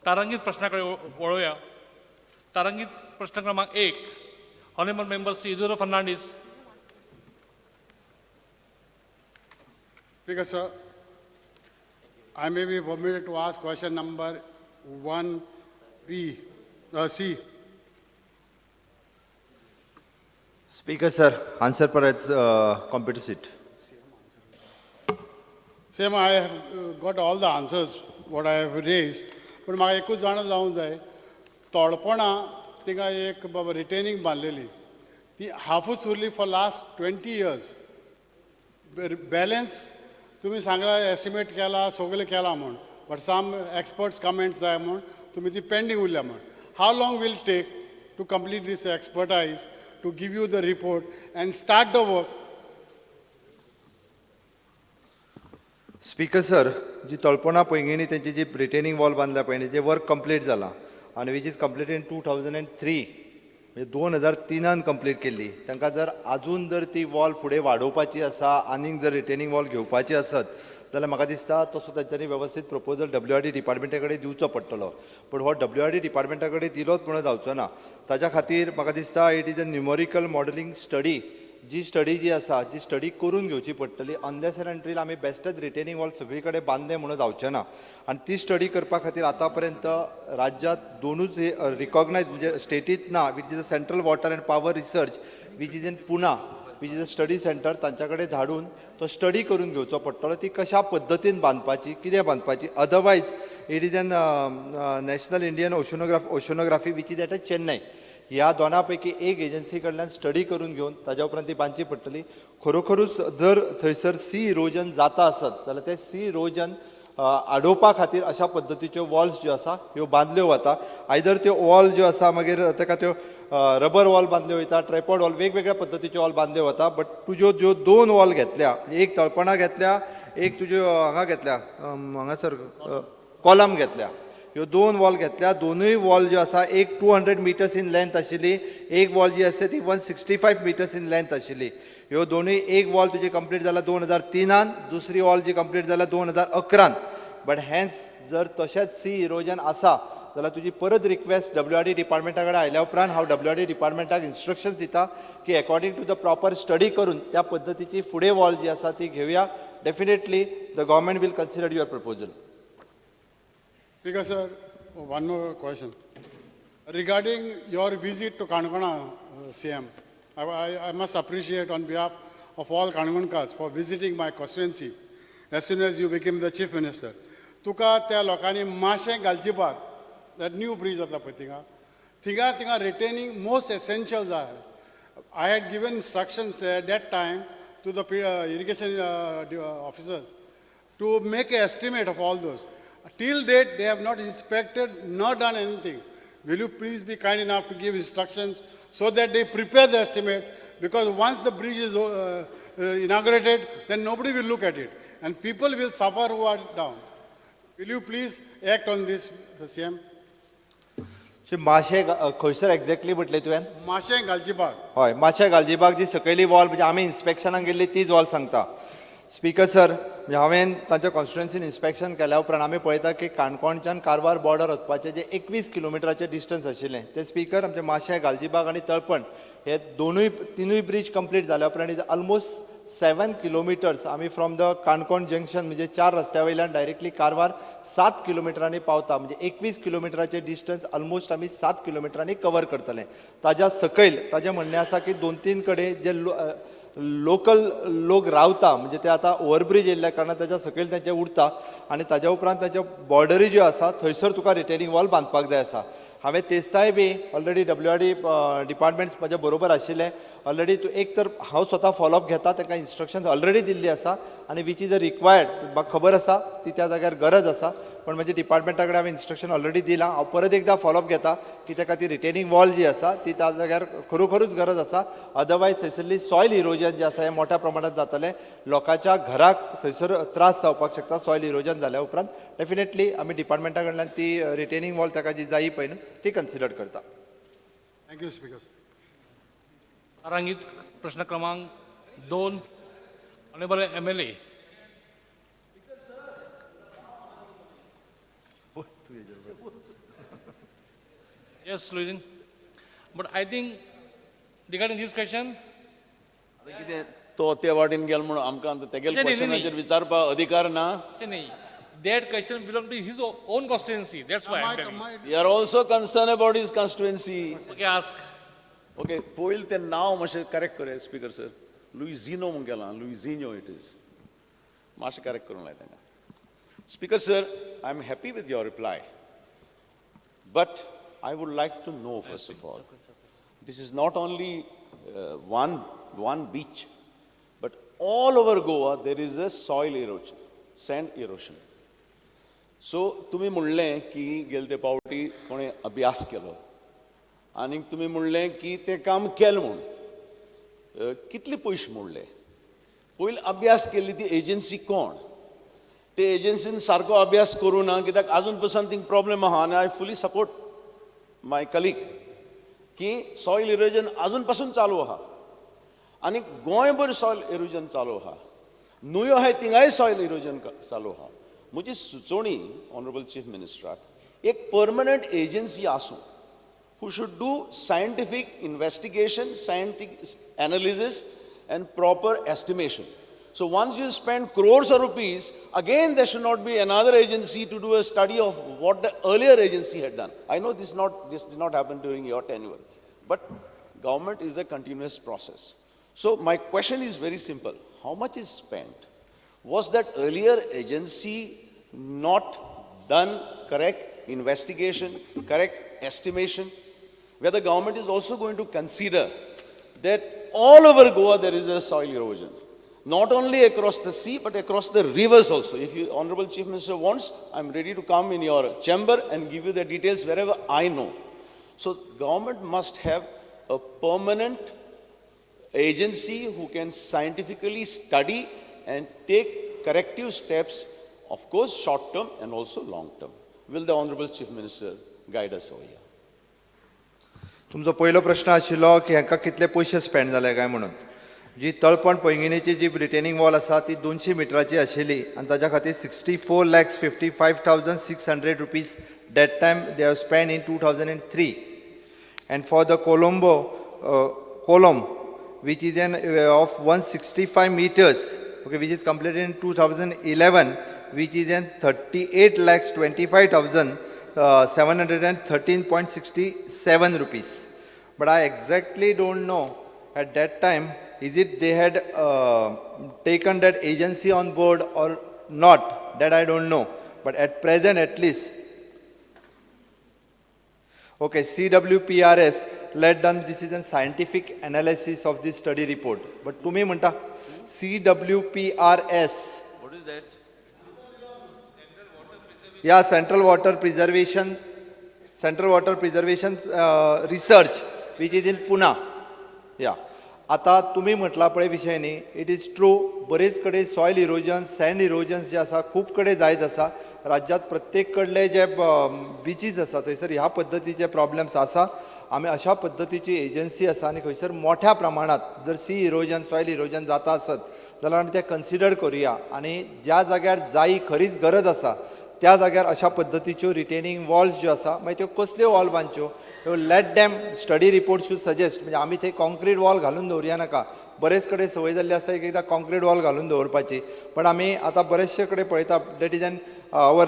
तारांगीत प्रश्ना कडेन वळोवया. तारांगीत प्रश्न क्रमांक 1, honourable member Shri Isidro Fernandes. Speaker sir, I may be permitted to ask question number 1B, C. Speaker sir, answer per its computer seat. Same, I have got all the answers what I have raised, but म्हाका एकूच जाणा जावंक जाय, तोळपणा तिंगा एक बाबा retaining बांदलेली, ती हाफूच उरली for last 20 years. Balance तुमी सांगला एस्टिमेट केला सगळें केला म्हूण, बट सम एक्सपर्ट्स कमेंट जाय म्हूण तुमी ती पेंडींग उरल्या म्हूण. How long will take to complete this expertise to give you the report and start the work? Speaker sir, जी तळपणा पैंगिणी तेंची जी रिटेनिंग वॉल बांदल्या पळय, जे वर्क कंप्लीट जाला आनी which is complete in 2003, म्हणजे 2003 कंप्लीट केल्ली. तांकां जर आजून जर ती वॉल फुडें वाडोवपाची आसा, आनीक जर रिटेनिंग वॉल घेवपाची आसत जाल्यार म्हाका दिसता तसो तांच्यांनी वेवस्थीत प्रपोजल WRD डिपार्टमेंटा कडेन दिवचो पडटलो. पूण हो WRD डिपार्टमेंटा कडेन दिलोच म्हणून जावचो ना. ताच्या खातीर म्हाका दिसता it is a numerical modelling study, ji study जी आसा जी स्टडी करून घेवची पडटली. अनलेस एंड अंटील आमी बेस्टच रिटेनिंग वॉल सगळी कडेन बांदले म्हणून जावचें ना. आनी ती स्टडी करपा खातीर आतां पर्यंत राज्यांत दोनूच रिकॉग्नायज म्हणजे स्टेटीत ना, which is a central water and power research which is in Pune, which is a study centre, तांच्या कडेन धाडून तो स्टडी करून घेवचो पडटलो ती कशा पद्दतीन बांदपाची, कितें बांदपाची. Otherwise it is an national Indian oceanography which is at a Chennai. ह्या दोना पैकी एक एजन्सी कडल्यान स्टडी करून घेवन ताज्या उपरांत ती बांदची पडटली. खरोखरूच जर थंयसर सी इरोजन जाता आसत जाल्यार ते सी इरोजन आडोवपा खातीर अशा पद्दतीच्यो वॉल्स ज्यो आसा ह्यो बांदल्यो वता. आयदर त्यो वॉल ज्यो आसा मागीर ताका त्यो रबर वॉल बांदल्यो वयता, ट्रायपॉड वॉल, वेगवेगळ्या पद्दतीच्यो वॉल बांदल्यो वता. बट तुज्यो ज्यो दोन वॉल घेतल्या, एक तळपणा घेतल्या, एक तुज्यो हांगा घेतल्या, हांगासर कॉलम घेतल्या, ह्यो दोन वॉल घेतल्या. दोनूय वॉल ज्यो आसा एक 200 मिटर्स इन लेंथ आशिल्ली, एक वॉल जी आसा ती 165 मिटर्स इन लेंथ आशिल्ली. ह्यो दोनूय एक वॉल तुजी कंप्लीट जाला 2003, दुसरी वॉल जी कंप्लीट जाला 2011. बट हेन्स जर तशेंच सी इरोजन आसा जाल्यार तुजी परत रिक्वेस्ट WRD डिपार्टमेंटा कडेन आयल्या उपरांत हांव WRD डिपार्टमेंटाक इन्स्ट्रक्शन्स दिता की according to the proper study करून त्या पद्दतीची फुडें वॉल जी आसा ती घेवया. Definitely the government will consider your proposal. Speaker sir, one more question. Regarding your visit to Canacona, CM, I must appreciate on behalf of all Canconcars for visiting my constituency as soon as you became the Chief Minister. तुका त्या लोकांनी माशें Galgibag, that new bridge जाता पळय थिंगा, थिंगा थिंगा retaining most essential जाय. I had given instructions at that time to the irrigation officers to make an estimate of all those. Till date, they have not inspected, not done anything. Will you please be kind enough to give instructions so that they prepare the estimate? Because once the bridge is inaugurated, then nobody will look at it. And people will suffer who are down. Will you please act on this, CM? माशे खंयसर exactly म्हटलें तुवें? माशे गालजीबाग. हय, माशे गालजीबाग जी सकयली wall, म्हणजे आमी इन्स्पेक्शनाक गेल्ली तीच वॉल सांगता. स्पीकर सर, म्हणजे हांवें तांच्या कॉन्स्टिट्युएन्सीन इन्स्पेक्शन केल्या उपरांत आमी पळयता की काणकोणच्यान कारवार बॉर्डर वचपाचें जें 21 किलोमिटराचें डिस्टन्स आशिल्लें तें स्पीकर आमचें माशें गालजीबाग आनी तळपण हे दोनूय तिनूय ब्रीज कंप्लीट जाल्या उपरांत is almost 7 kilometres आमी फ्रॉम the Canacona जंक्शन म्हणजे 4 रस्त्या वयल्यान डायरेक्टली कारवार 7 किलोमिटरांनी पावता. म्हणजे 21 किलोमिटराचें डिस्टन्स ऑलमोस्ट आमी 7 किलोमिटरांनी कवर करतले. ताज्या सकयल ताजें म्हणणें आसा की 2-3 कडेन जे लोकल लोक रावता म्हणजे ते आतां ओवरब्रीज येयल्ल्या कारणान ताच्या सकयल तेंचे उरता आनी ताज्या उपरांत ताच्यो बॉर्डरी ज्यो आसा थंयसर तुका रिटेनिंग वॉल बांदपाक जाय आसा. हांवें तेस्ताय बी ऑलरेडी WRD departments म्हज्या बरोबर आशिल्ले. ऑलरेडी तूं एक तर हांव स्वता फॉलोअप घेता, तांकां इन्स्ट्रक्शन्स ऑलरेडी दिल्ली आसा आनी which is a required, म्हाका खबर आसा ती त्या जाग्यार गरज आसा, पण म्हज्या डिपार्टमेंटा कडेन हांवें इन्स्ट्रक्शन ऑलरेडी दिलां. हांव परत एकदां फॉलोअप घेता की ताका ती रिटेनिंग वॉल जी आसा ती त्या जाग्यार खरोखरूच गरज आसा. अदरवायज थंयसरली सॉयल इरोजन जें आसा हें मोठ्या प्रमाणांत जातलें, लोकांच्या घराक थंयसर त्रास जावपाक शकता सॉयल इरोजन जाल्या उपरांत. डेफिनेटली आमी डिपार्टमेंटा कडल्यान ती रिटेनिंग वॉल ताका जी जायी पळय न्हू ती कन्सिडर करता. Thank you speaker. तारांगीत प्रश्न क्रमांक 2, honourable MLA. Yes, Luizinho. But I think regarding this question, आतां कितें तो ते वाटेन गेलो म्हणून आमकां आतां तेगेले नाही, नाही, क्वेश्चनाचेर विचारपाक अधिकार ना. नाही, that question belong to his own constituency. That's why I'm telling you. We are also concern about his constituency. Okay, ask. Okay, पयलीं तें नांव मातशें करेक्ट करया स्पीकर सर. लुइझिनो म्हूण केलां, लुइझिन्हो it is. मातशें करेक्ट करूंक लाय तांकां. Speaker sir, I am happy with your reply, but I would like to know first of all, this is not only one beach, but all over Goa there is a soil erosion, sand erosion. So तुमी म्हणलें की गेले ते पावटी कोणें अभ्यास केलो आनी तुमी म्हणलें की तें काम केलें म्हूण, कितले पयशे मोडले? पयलीं अभ्यास केल्ली ती एजन्सी कोण? ते एजन्सीन सारको अभ्यास करूं ना कित्याक आजून पसून थिंग प्रॉब्लेम आहा. आनी I fully support my colleague की सॉयल इरोजन आजून पासून चालू आहा आनी गोंयभर सॉयल इरोजन चालू आहा, न्हंयो आहाय थिंगाय सॉयल इरोजन चालू आहा. म्हजी सुचोवणी ऑनरेबल चीफ मिनिस्टराक, एक परमनंट एजन्सी आसूं who should do scientific investigation, scientific analysis and proper estimation. So once you spend crores of rupees, again there should not be another agency to do a study of what the earlier agency had done. I know this did not happen during your tenure, but government is a continuous process. So my question is very simple. How much is spent? Was that earlier agency not done correct investigation, correct estimation? Whether government is also going to consider that all over Goa there is a soil erosion, not only across the sea but across the rivers also. If you, Honorable Chief Minister wants, I'm ready to come in your chamber and give you the details wherever I know. So government must have a permanent agency who can scientifically study and take corrective steps, of course short term and also long term. Will the Honorable Chief Minister guide us over here? तुमचो पयलो प्रश्न आशिल्लो की हांकां कितले पयशे spend जाले काय म्हणून. जी तळपण पैंगिणीची जी रिटेनिंग वॉल आसा ती 200 मिटराची आशिल्ली आनी ताच्या खातीर 64,55,600 rupees that time they have spend in 2003. And for the Colombo Colomb which is an of 165 meters, okay, which is completed in 2011, which is an 38,25,713.67 rupees. But I exactly don't know at that time, is it they had taken that agency on board or not, that I don't know. But at present at least, okay, CWPRS led done, this is a scientific analysis of this study report. But to me, म्हणटा CWPRS. What is that? Yeah, Central Water Preservation Research, which is in Pune. Yeah. आता तुम्ही म्हटला पळय विशय न्ही, it is true, बरेच कडेन soil erosion, send erosion जे आसा खूब कडेन जायत आसा. राज्यांत प्रत्येक कडले जे बिचीस आसा थंयसर ह्या पद्दतीचे प्रॉब्लम्स आसा. आमी अशा पद्दतीची एजन्सी आसा आनी खंयसर मोठ्या प्रमाणांत जर सी इरोजन, सॉयल इरोजन जाता आसत जाल्यार आमी तें कन्सिडर करुया आनी ज्या जाग्यार जायी खरीच गरज आसा त्या जाग्यार अशा पद्दतीच्यो रिटेनिंग वॉल्स ज्यो आसा, मागीर त्यो कसल्यो wall बांदच्यो, let them study report should suggest. म्हणजे आमी थंय कॉन्क्रीट वॉल घालून दवरुया नाका. बरेच कडेन संवय जाल्ली आसता एक एकदां कॉन्क्रीट वॉल घालून दवरपाची, पण आमी आतां बरेचशे कडेन पळयता that is an our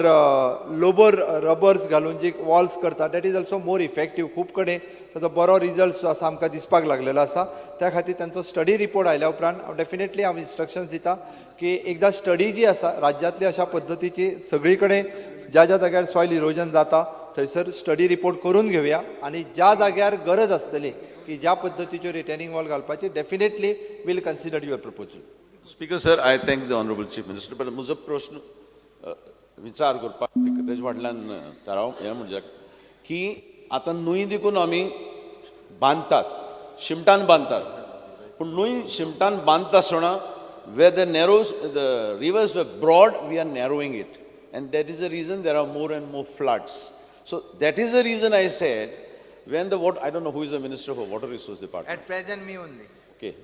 लोबर रबर्स घालून जी वॉल्स करता, that is also more effective. खूब कडेन ताचो बरो रिजल्ट जो आसा आमकां दिसपाक लागलेलो आसा. त्या खातीर तांचो स्टडी रिपोर्ट आयल्या उपरांत हांव डेफिनेटली हांव इन्स्ट्रक्शन्स दिता की एकदां स्टडी जी आसा राज्यांतली अशा पद्दतीची सगळी कडेन ज्या ज्या जाग्यार सॉयल इरोजन जाता थंयसर स्टडी रिपोर्ट करून घेवया आनी ज्या जाग्यार गरज आसतली की ज्या पद्दतीच्यो रिटेनिंग वॉल घालपाची, definitely will consider your proposal. Speaker sir, I thank the honourable chief minister, but म्हजो प्रश्न विचार करपाक तेजे फाटल्यान थाराव हें म्हणजे की आतां न्हंय देखून आमी बांदतात, शिमटान बांदतात, पूण न्हंय शिमटान बांदता आसतना where the narrows, the rivers were broad, we are narrowing it, and that is the reason there are more and more floods. So that is the reason I said, when the water, I don't know who is the Minister for Water Resource Department. At present, me only. Okay.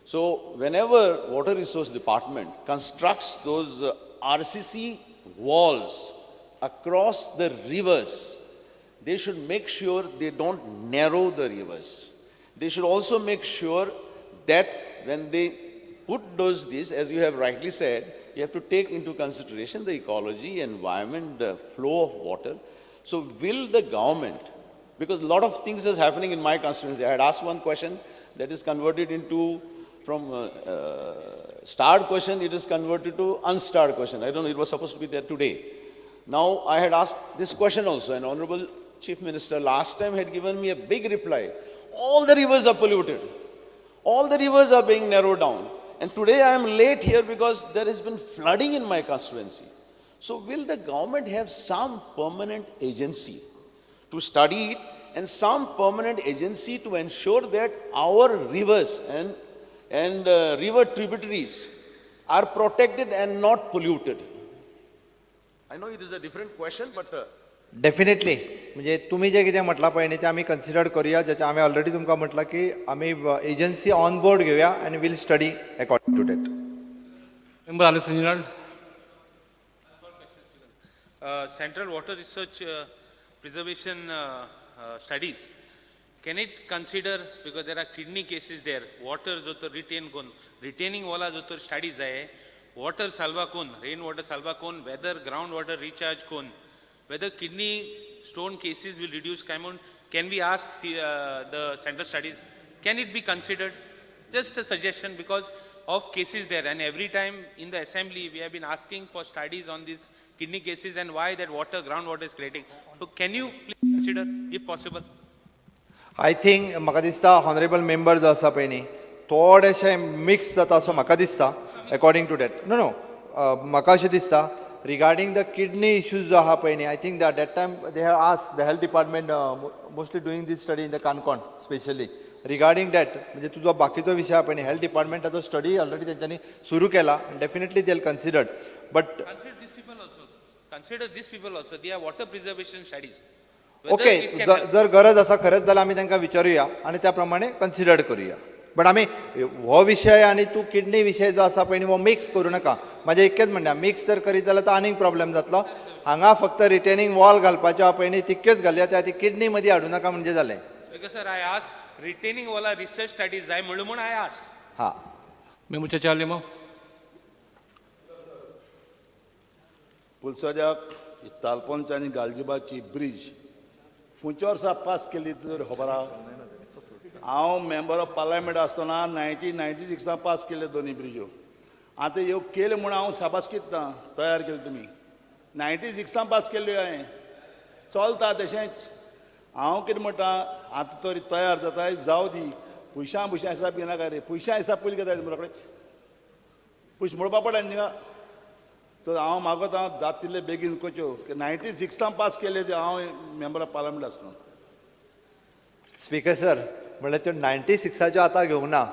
So whenever Water Resource Department constructs those RCC walls, across the rivers, they should make sure they don't narrow the rivers. They should also make sure that when they put those, this, as you have rightly said, you have to take into consideration the ecology, environment, the flow of water. So will the government, because a lot of things is happening in my constituency. I had asked one question that is converted into, from starred question, it is converted to unstarred question. I don't know, it was supposed to be there today. Now, I had asked this question also, and Honorable Chief Minister last time had given me a big reply. All the rivers are polluted. All the rivers are being narrowed down. And today I am late here because there has been flooding in my constituency. So will the government have some permanent agency to study it and some permanent agency to ensure that our rivers and river tributaries are protected and not polluted? I know it is a different question, but... Definitely. म्हणजे तुम्ही जे कितें म्हटलां पळय न्ही तें आमी consider करुया, जेचे आमी ऑलरेडी तुमकां म्हटलां की आमी एजन्सी ऑन बोर्ड घेवया आनी we'll study according to that. Member Alex Reginald. Central Water Research Preservation Studies, can it consider, because there are kidney cases there, water जो तर retain कोन, retaining वाला जो तर studies आहे, water salva कोन, rain water salva कोन, whether ground water recharge कोन, whether kidney stone cases will reduce, can we ask the central studies, can it be considered? Just a suggestion because of cases there, and every time in the assembly we have been asking for studies on these kidney cases and why that water, groundwater is creating. So can you please consider if possible? I think म्हाका दिसता honourable member जो आसा पळय न्ही थोडेशें mix जाता असो म्हाका दिसता according to that. No no, म्हाका अशें दिसता regarding the kidney issues जो आहा पळय न्ही, I think that time they have asked the health department mostly doing this study in the Canacona specially regarding that. म्हणजे तुजो बाकीचो विशय आहा पळय न्ही, हेल्थ डिपार्टमेंटाचो स्टडी ऑलरेडी तेंच्यांनी सुरू केला, definitely they considered. But consider these people also, they are water preservation studies. Okay, जर गरज आसा खरेंच जाल्यार आमी तांकां विचारुया आनी त्या प्रमाणे कन्सिडर करुया. बट आमी हो विशय आनी तूं किडनी विशय जो आसा पळय न्ही हो मिक्स करूं नाका. म्हाजें इतकेंच म्हणणें, मिक्स जर करीत जाल्यार तो आनीक प्रॉब्लेम जातलो. हांगा फक्त रिटेनिंग वॉल घालपाच्यो आहा पळय न्ही तितक्योच घालया, त्या खातीर किडनी मदीं हाडूं नाका म्हणजे जालें. Because sir I ask retaining वॉला research studies जाय म्हणून I ask. हां. मेंबर चर्चा आलेमो. पुलसाच्याक तालपोनच्या आनी गालजीबागची ब्रीज खंयच्या वर्सा पास केली तुजर खबर आहा? हांव मेंबर ऑफ पार्लमेंट आसतना 1996 पास केल्ले दोनी ब्रिज्यो. आतां ह्यो केल्यो म्हूण हांव साबास कित्ता तयार केल्यो तुमी 96 पास केल्ल्यो हांवें, चलता तशेंच. हांव कितें म्हणटा, आतां तरी तयार जाता जावं दी, पयशां बुयशां हिसाब घेनाका रे, पयशां हिसाब पयलीं घेता तुमी रोखडेच पयशे मोडपा पडटा न्ही थिंगा. तर हांव मागता जाता तितले बेगीन करच्यो. 96 पास केले ते हांव मेंबर ऑफ पार्लमेंट आसलो. स्पीकर सर, म्हणल्यार त्यो 96 आतां घेवंक ना,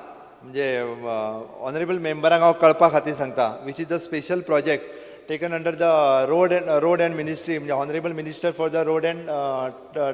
म्हणजे ऑनरेबल मेंबरांक हांव कळपा खातीर सांगता, which is the special project taken under the road and ministry, म्हणजे honourable minister for the road and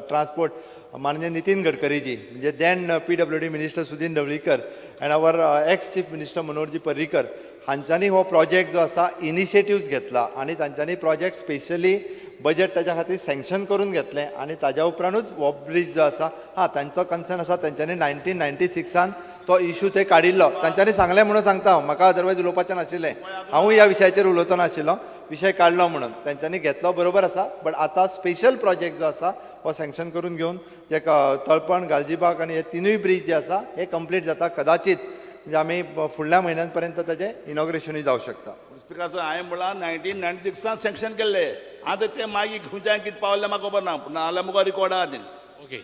transport माननीय नितीन गडकरीजी, म्हणजे then PWD minister Sudin Dhavalikar and our ex chief minister Manoharji Parrikar हांच्यांनी हो project जो आसा initiatives घेतला आनी तांच्यांनी project specially budget ताच्या खातीर सँक्शन करून घेतलें आनी ताज्या उपरांतूच हो ब्रीज जो आसा, हां तांचो कन्सर्न आसा, तांच्यांनी 1996 तो इशू थंय काडिल्लो. तांच्यांनी सांगलें म्हणून सांगता हांव, म्हाका अदरवायज उलोवपाचें नाशिल्लें, हांवूय ह्या विशयाचेर उलोवचो नाशिल्लो, विशय काडलो म्हणून तांच्यांनी घेतलो, बरोबर आसा. बट आतां स्पेशल प्रोजेक्ट जो आसा हो सँक्शन करून घेवन जे तळपण, गालजीबाग आनी हे तिनूय ब्रीज जे आसा हे कंप्लीट जाता कदाचित, म्हणजे आमी फुडल्या म्हयन्यांपर्यंत ताचें इनॉग्रेशनूय जावं शकता. स्पिकर सर, हांवें म्हणलां 1996 सँक्शन केल्ले, आतां ते मागीर खंयच्यान कितें पावले म्हाका खबर ना, नाजाल्यार मुखार रिकॉर्ड आहा तें. Okay,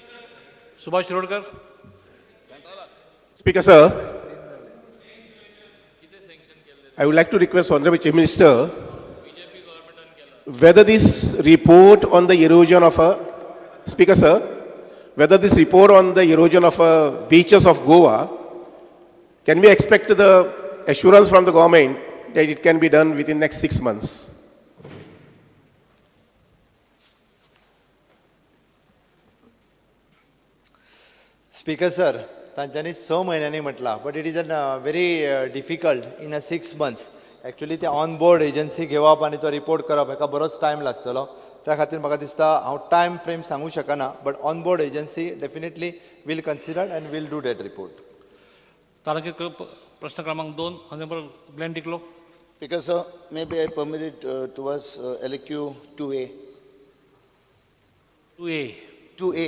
Subhash Shirodkar. Speaker sir, I would like to request Honorable Chief Minister whether this report on the erosion of a, Speaker sir, whether this report on the erosion of a beaches of Goa, can we expect the assurance from the government that it can be done within next 6 months? Speaker sir, तांच्यांनी 6 म्हयन्यांनी म्हटलां, but it is a very difficult in a 6 months. Actually ते on board agency घेवप आनी तो report करप हेका बरोच time लागतलो. त्या खातीर म्हाका दिसता हांव टायम फ्रेम सांगू शकना, but on board agency definitely will consider and will do that report. तारांकीत प्रश्न क्रमांक 2, honourable Glenn Diklo. Speaker sir, may be I permitted to ask LAQ 2A. 2A. 2A.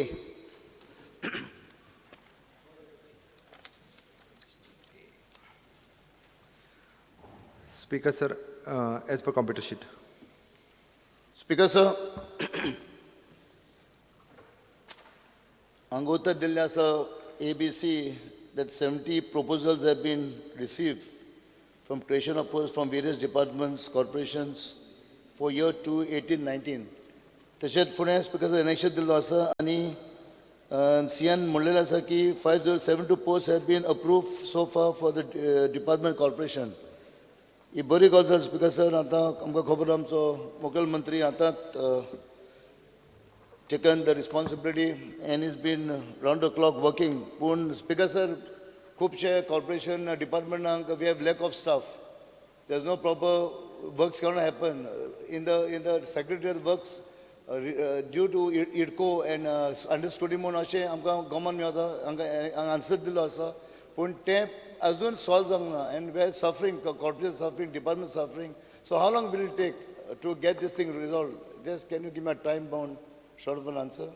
Speaker sir, as per computer sheet. Speaker sir, हांगा उत्तर दिल्लें आसा ABC that 70 proposals have been received from creation of posts from various departments, corporations for year 2018-19. तशेंच फुडें speaker sir annexation दिल्लो आसा आनी CN म्हणलेलें आसा की 5072 posts have been approved so far for the department corporation. ही बरी गजाल स्पीकर सर. आतां आमकां खबर आमचो मुखेलमंत्री आतांच taken the responsibility and is been round the clock working. पूण स्पीकर सर, खुबशे corporation डिपार्टमेंटांक we have lack of staff. There is no proper works cannot happen in the secretariat works due to IDCO and understudy म्हूण अशें आमकां गमन मेळता, हांकां answer दिल्लो आसा, पूण तें अजून सॉल्व जावंक ना and we are suffering, corporation suffering, department suffering. So how long will it take to get this thing resolve? Just can you give me a time bound short of an answer?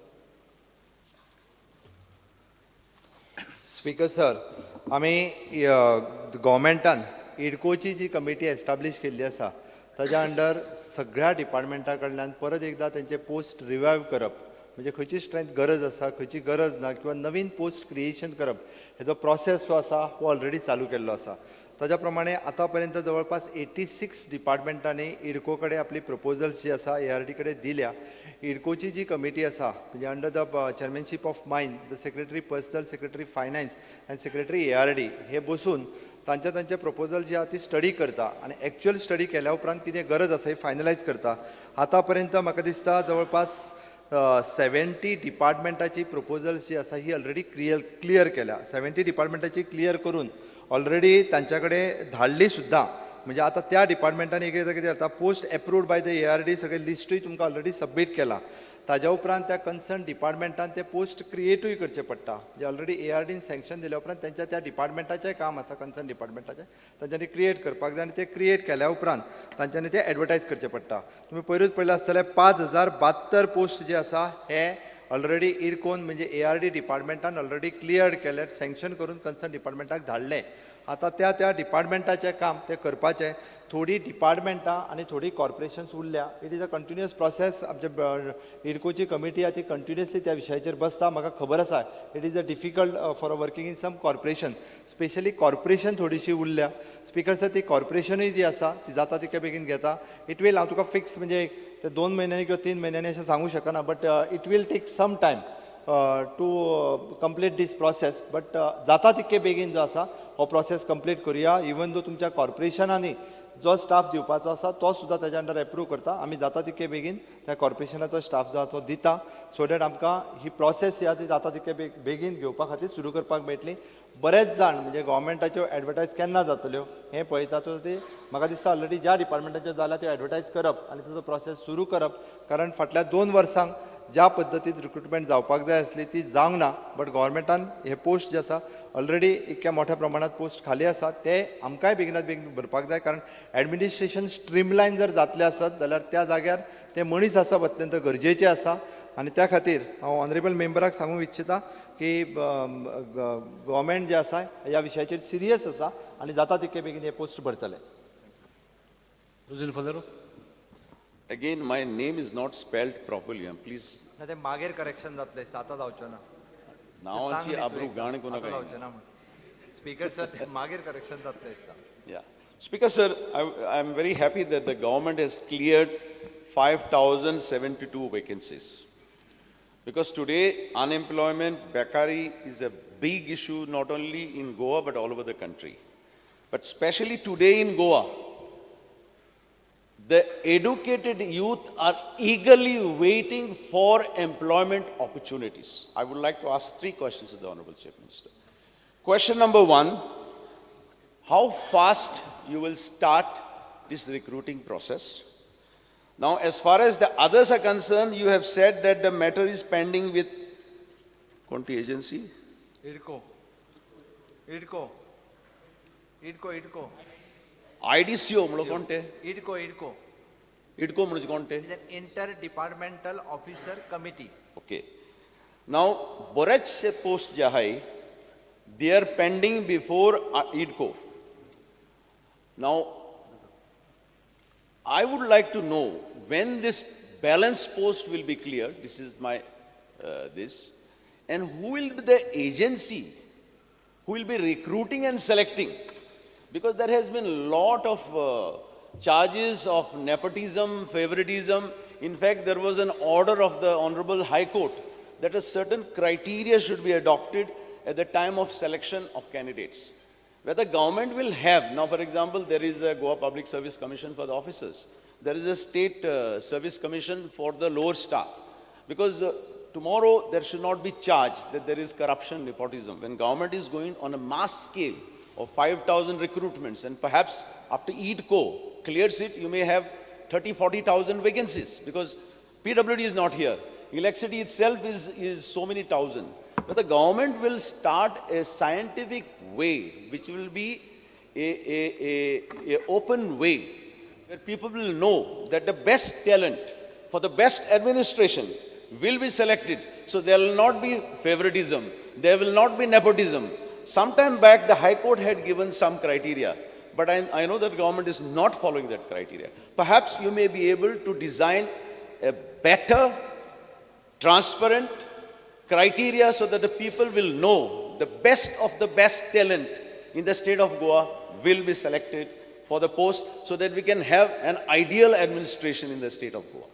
Speaker sir, आमी गव्हर्मेंटान इडकोची जी committee establish केल्ली आसा ताज्या under सगळ्या डिपार्टमेंटा कडल्यान परत एकदां तेंचे पोस्ट रिवायव करप, म्हणजे खंयची स्ट्रेंथ गरज आसा, खंयची गरज ना, किंवा नवीन पोस्ट क्रिएशन करप, हेजो प्रोसेस जो आसा हो ऑलरेडी चालू केल्लो आसा. ताज्या प्रमाणे आतां पर्यंत जवळपास 86 डिपार्टमेंटांनी इडको कडेन आपली प्रपोजल्स जी आसा ARD कडेन दिल्या. इडकोची जी कमिटी आसा म्हणजे under the chairmanship of mine, the secretary personnel, secretary finance and secretary ARD हे बसून तांचे तांचे प्रपोजल जी आसा ती स्टडी करता आनी एक्चुअल स्टडी केल्या उपरांत कितें गरज आसा ही फायनलायज करता. आतां पर्यंत म्हाका दिसता जवळपास 70 डिपार्टमेंटाची प्रपोजल्स जी आसा ही ऑलरेडी क्लियर केल्या. 70 डिपार्टमेंटाची क्लियर करून ऑलरेडी तांच्या कडेन धाडली सुद्दां. म्हणजे आतां त्या डिपार्टमेंटान एक एकदां कितें जाता, post approved by the ARD सगळे लिस्टूय तुमकां ऑलरेडी सबमीट केला. ताज्या उपरांत त्या कन्सर्न डिपार्टमेंटान ते पोस्ट क्रिएटूय करचे पडटा. म्हणजे ऑलरेडी ARDन सँक्शन दिल्या उपरांत तेंच्या त्या डिपार्टमेंटाचें काम आसा, कन्सर्न डिपार्टमेंटाचें तांच्यांनी क्रिएट करपाक जाय आनी ते क्रिएट केल्या उपरांत तांच्यांनी ते एडवर्टायज करचें पडटा. तुमी पयरूच पळयलें आसतलें 5072 पोस्ट जे आसा हे ऑलरेडी इडकोन म्हणजे ARD डिपार्टमेंटान ऑलरेडी क्लियर्ड केले, सँक्शन करून कन्सर्न डिपार्टमेंटाक धाडलें. आतां त्या त्या डिपार्टमेंटाचें काम तें करपाचें. थोडीं डिपार्टमेंटां आनी थोडीं कॉर्पोरेशन्स उरल्या. It is a continuous process. आमच्या इडकोची कमिटी आहा ती कंटिन्युअसली त्या विशयाचेर बसता. म्हाका खबर आसा it is a difficult for a working in some corporation, specially corporation थोडीशी उरल्या. स्पीकर सर, ती कॉर्पोरेशनूय जी आसा ती जाता तितक्या बेगीन घेता. It will, हांव तुका फिक्स म्हणजे ते 2 म्हयन्यांनी किंवा 3 म्हयन्यांनी अशें सांगू शकना, but it will take some time to complete this process. But जाता तितके बेगीन जो आसा हो प्रोसेस कंप्लीट करुया. इवन दो तुमच्या कॉर्पोरेशनांनी जो स्टाफ दिवपाचो आसा तो सुद्दां ताज्या अंडर एप्रूव करता. आमी जाता तितके बेगीन त्या कॉर्पोरेशनाचो स्टाफ जो आसा तो दिता, सो that आमकां ही प्रोसेस ही आसा ती जाता तितके बेगीन घेवपा खातीर सुरू करपाक मेळटली. बरेच जाण म्हणजे गव्हर्मेंटाच्यो एडवर्टायज केन्ना जातल्यो हें पळयता. तो ती म्हाका दिसता ऑलरेडी ज्या डिपार्टमेंटाच्यो जाल्या त्यो एडवर्टायज करप आनी ताचो प्रोसेस सुरू करप, कारण फाटल्या 2 वर्सांक ज्या पद्दतीन रिक्रुटमेंट जावपाक जाय आसली ती जावंक ना. बट गव्हर्मेंटान हे पोस्ट जे आसा ऑलरेडी इतक्या मोठ्या प्रमाणांत पोस्ट खाली आसा ते आमकांय बेगिनात बेगीन भरपाक जाय, कारण एडमिनिस्ट्रेशन स्ट्रीमलायन जर जातलें आसत जाल्यार त्या जाग्यार ते मनीस आसप अत्यंत गरजेचें आसा. आनी त्या खातीर हांव ऑनरेबल मेंबराक सांगूंक इच्छिता की गव्हर्मेंट जे आसा ह्या विशयाचेर सिरियस आसा आनी जाता तितके बेगीन हे पोस्ट भरतले. Again, my name is not spelled properly. Please. ना ते मागीर करेक्शन जातलें, आतां जावचें ना. नांवाची आबरू घाण करूं नाका. जावचें ना. स्पीकर सर, ते मागीर करेक्शन जातलें दिसता. Yeah. Speaker sir, I am very happy that the government has cleared 5,072 vacancies. Because today, unemployment, bekari is a big issue not only in Goa but all over the country. But especially today in Goa, the educated youth are eagerly waiting for employment opportunities. I would like to ask 3 questions to the Honorable Chief Minister. Question number 1, how fast you will start this recruiting process? Now, as far as the others are concerned, you have said that the matter is pending with कोणती agency? IDCO, IDCO, IDCO, IDCO. IDCO म्हणून कोणते? IDCO, IDCO. IDCO म्हणजे कोणते? Inter departmental officer committee. Okay. Now, बरेचसे post जे आहे, they are pending before IDCO. Now, I would like to know when this balance post will be cleared. This is my this, and who will be the agency who will be recruiting and selecting? Because there has been a lot of charges of nepotism, favoritism. In fact, there was an order of the Honorable High Court that a certain criteria should be adopted at the time of selection of candidates. Whether government will have, now for example, there is a Goa Public Service Commission for the officers. There is a State Service Commission for the lower staff. Because tomorrow there should not be charge that there is corruption, nepotism. When government is going on a mass scale of 5,000 recruitments, and perhaps after EIDCO clears it, you may have 30, 40,000 vacancies because PWD is not here. Electricity itself is so many thousand. But the government will start a scientific way, which will be a open way, where people will know that the best talent for the best administration will be selected. So there will not be favoritism, there will not be nepotism. Sometime back, the High Court had given some criteria, but I know that government is not following that criteria. Perhaps you may be able to design a better, transparent criteria so that the people will know the best of the best talent in the state of Goa will be selected for the post so that we can have an ideal administration in the state of Goa.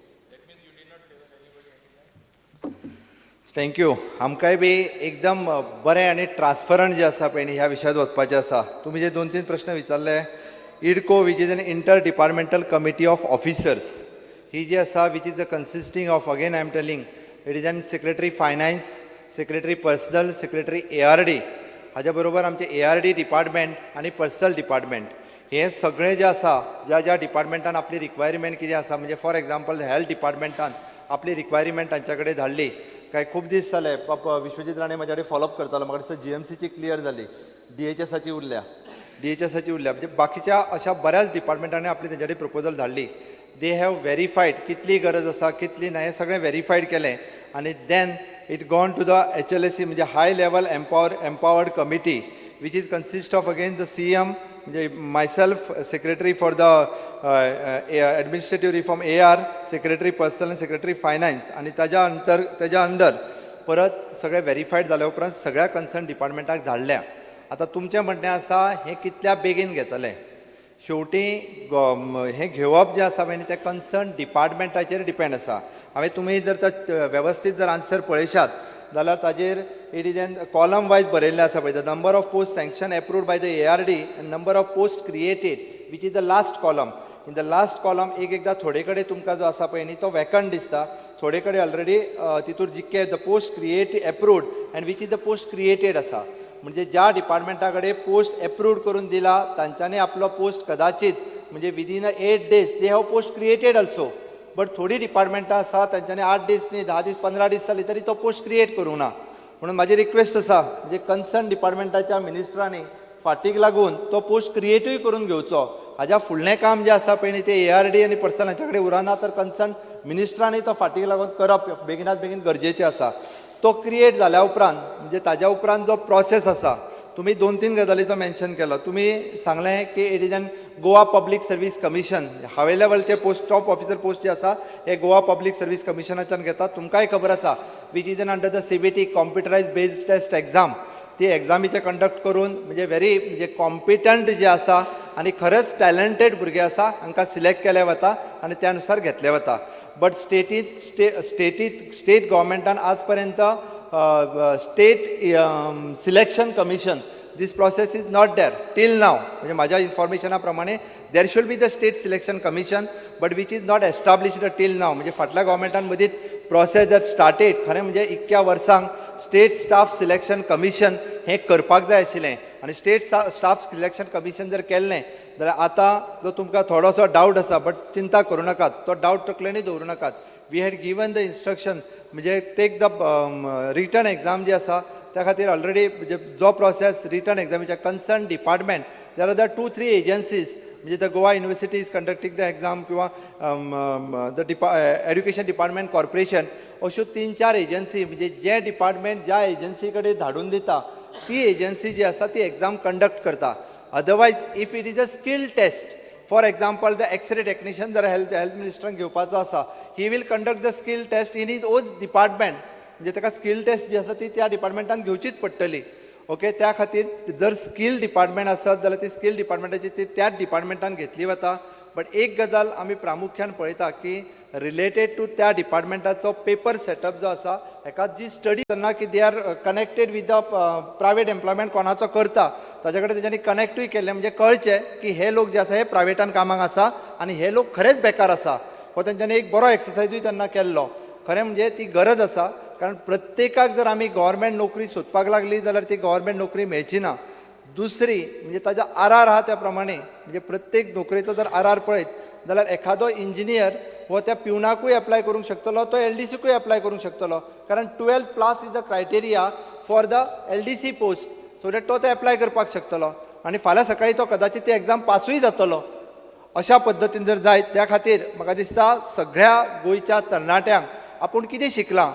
Thank you. आमकांय बी एकदम बरें आनी transparent जे आसा पळय न्ही ह्या विशयांत वचपाचें आसा. तुमी जे दोन तीन प्रश्न विचारले, IDCO, which is an inter departmental committee of officers, ही जी आसा, which is a consisting of, again I am telling, it is an secretary finance, secretary personnel, secretary ARD, हाज्या बरोबर आमचे ARD department आनी पर्सनल डिपार्टमेंट, हें सगळें जें आसा, ज्या ज्या डिपार्टमेंटान आपली रिक्वायरमेंट कितें आसा, म्हणजे फॉर एग्जाम्पल हेल्थ डिपार्टमेंटान आपली रिक्वायरमेंट तांच्या कडेन धाडली. काय खूब दीस जाले विश्वजीत राणे म्हाज्या कडेन फॉलोअप करतालो. म्हाका दिसता GMCची क्लियर जाली, DHSाची उरल्या, DHSाची उरल्या, म्हणजे बाकीच्या अशा बऱ्याच डिपार्टमेंटांनी आपली तेंच्या कडेन प्रपोजल धाडली. They have verified कितली गरज आसा कितली ना हें सगळें वेरीफायड केलें आनी then it gone to the HLAC, म्हणजे high level empowered committee, which is consist of again the CM, म्हणजे myself, secretary for the administrative reform AR, secretary personnel आनी सेक्रेटरी फायनान्स, आनी ताज्या अंतर ताज्या अंडर परत सगळें वेरीफायड जाल्या उपरांत सगळ्या कन्सर्न डिपार्टमेंटाक धाडल्या. आतां तुमचें म्हणणें आसा हें कितल्या बेगीन घेतलें, शेवटी हें घेवप जें आसा पळय न्ही तें कन्सर्न डिपार्टमेंटाचेर डिपेंड आसा. हांवें तुमी जर तर वेवस्थीत जर आन्सर पळयशात जाल्यार ताजेर it is an column wise बरयल्लें आसा पळय, the number of post sanction approved by the ARD and number of post created, which is the last column. In the last column एक एकदां थोडे कडेन तुमकां जो आसा पळय न्ही तो वेकंट दिसता, थोडे कडेन ऑलरेडी तितूर जितके the post create approved and which is the post created आसा. म्हणजे ज्या डिपार्टमेंटा कडेन पोस्ट एप्रूव्ड करून दिला तांच्यांनी आपलो पोस्ट कदाचित म्हणजे within a 8 days they have post created also, but थोडी डिपार्टमेंटां आसा तांच्यांनी 8 दीस न्ही 10 दीस 15 दीस जाले तरी तो पोस्ट क्रिएट करूंक ना. म्हणून म्हाजी रिक्वेस्ट आसा म्हणजे कन्सर्न डिपार्टमेंटाच्या मिनिस्टरांनी फाटीक लागून तो पोस्ट क्रिएटूय करून घेवचो. हाज्या फुडलें काम जें आसा पळय न्ही तें ARD आनी पर्सनल हांच्या कडेन उरना, तर कन्सर्न मिनिस्टरांनी तो फाटीक लागून करप बेगिनात बेगीन गरजेचें आसा. तो क्रिएट जाल्या उपरांत म्हणजे ताज्या उपरांत जो प्रोसेस आसा, तुमी दोन तीन गजालीचो मेन्शन केलो. तुमी सांगलें की it is an Goa public service commission, हाय लेवलचे पोस्ट टॉप ऑफिसर पोस्ट जे आसा हे गोवा पब्लीक सर्वीस कमिशनाच्यान घेता. तुमकांय खबर आसा which is an under the CBT computerise based test exam, ती एग्जामीचे कंडक्ट करून म्हणजे व्हेरी म्हणजे कॉम्पिटंट जे आसा आनी खरेंच टॅलंटेड भुरगे आसा हांकां सिलेक्ट केले वता आनी त्या नुसार घेतले वता. बट स्टेटीत स्टेटीत स्टेट गव्हर्मेंटान आज पर्यंत state selection commission, this process is not there till now. म्हणजे म्हाज्या इन्फॉर्मेशना प्रमाणे there should be the state selection commission, but which is not established till now. म्हणजे फाटल्या गव्हर्मेंटान मदींच प्रोसेस that started, खरें म्हणजे इतक्या वर्सांक स्टेट स्टाफ सिलेक्शन कमिशन हें करपाक जाय आशिल्लें आनी स्टेट स्टाफ सिलेक्शन कमिशन जर केल्लें जाल्यार आतां जो तुमकां थोडोसो डावट आसा, बट चिंता करूं नाकात, तो डावट तकलेनूय दवरूं नाकात. We had given the instruction म्हणजे टेक the return exam जी आसा त्या खातीर ऑलरेडी म्हणजे जो प्रोसेस रिटर्न एग्जामीच्या concern department, there are the 2-3 agencies, म्हणजे the Goa University is conducting the exam किंवा the education department corporation, अश्यो 3-4 एजन्सी म्हणजे जे डिपार्टमेंट ज्या एजन्सी कडेन धाडून दिता ती एजन्सी जी आसा ती एग्जाम कंडक्ट करता. Otherwise if it is a skill test, for example the x-ray technician जर हेल्थ मिनिस्टरान घेवपाचो आसा, he will conduct the skill test in his own department, म्हणजे ताका स्कील टेस्ट जी आसा ती त्या डिपार्टमेंटान घेवचीच पडटली. ओके, त्या खातीर जर स्कील डिपार्टमेंट आसत जाल्यार ती स्कील डिपार्टमेंटाची ती त्याच डिपार्टमेंटान घेतली वता. बट एक गजाल आमी प्रामुख्यान पळयता की रिलेटेड टू त्या डिपार्टमेंटाचो पेपर सेटअप जो आसा हेका जी स्टडी करना की they are connected with the private employment कोणाचो करता ताजे कडेन तेंच्यांनी कनेक्टूय केल्लें, म्हणजे कळचें की हे लोक जे आसा हे प्रायवेटान कामाक आसा आनी हे लोक खरेंच बेकार आसा. हो तेंच्यांनी एक बरो एक्सरसायजूय तेन्ना केल्लो. खरें म्हणजे ती गरज आसा, कारण प्रत्येकाक जर आमी गव्हर्मेंट नोकरी सोदपाक लागली जाल्यार ती गव्हर्मेंट नोकरी मेळची ना. दुसरी म्हणजे ताजा आर आर आहा त्या प्रमाणे, म्हणजे प्रत्येक नोकरेचो जर आर आर पळयत जाल्यार एखादो इंजिनियर हो त्या पिवनाकूय एप्लाय करूंक शकतलो, तो एल डी सीकूय एप्लाय करूंक शकतलो, कारण 12+ is the criteria for the L D C post, so that तो ते एप्लाय करपाक शकतलो आनी फाल्यां सकाळी तो कदाचित ती एग्जाम पासूय जातलो. अशा पद्दतीन जर जायत त्या खातीर म्हाका दिसता सगळ्या गोंयच्या तरणाट्यांक आपूण कितें शिकलां